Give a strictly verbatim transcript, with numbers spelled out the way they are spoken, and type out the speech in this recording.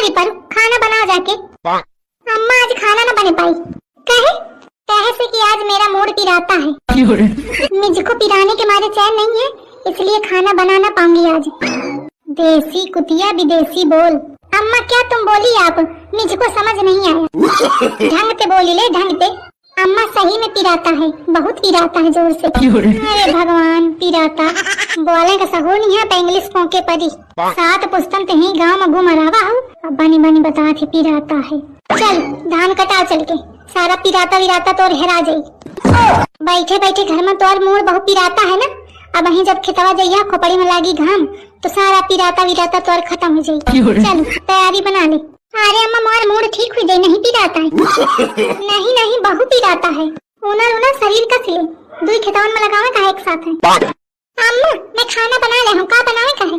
अरे पर खाना बना जाके। अम्मा, आज खाना ना बने पाई। कहे? कहे से कि आज मेरा मूड पिराता है। मुझको पिराने के मारे चैन नहीं है, इसलिए खाना बना ना पाऊंगी आज। देसी कुतिया विदेशी बोल। अम्मा, क्या तुम बोली आप? मुझको समझ नहीं आया। ढंग से बोली ले, ढंग से। अम्मा, सही में पिराता है, बहुत पिराता है जोर से। अरे भगवान, पिराता। बोले का सहूर नहीं है, तो इंग्लिश पोके परी। सात पुस्तन ते ही गाँव में घूम रहा हूँ, अब बनी बनी बता थे पिराता है। चल, धान कटा चल के, सारा पिराता विराता तोर हेरा जाई। बैठे बैठे घर में तोर मूड बहुत पिराता है ना, अब वहीं जब खेतवा जइया, खोपड़ी में लागी घाम, तो सारा पिराता विराता तोर खत्म हो जाई। चल, तैयारी बना ले। अरे अम्मा, मोर मूड ठीक हुई जाई, नहीं पिराता है। नहीं नहीं, बहुत पिराता है। उनर उनर शरीर कस ले, दुई खेतवन में लगावे का एक साथ है। अम्मा, मैं खाना बना ले हूँ, का बनावे का है?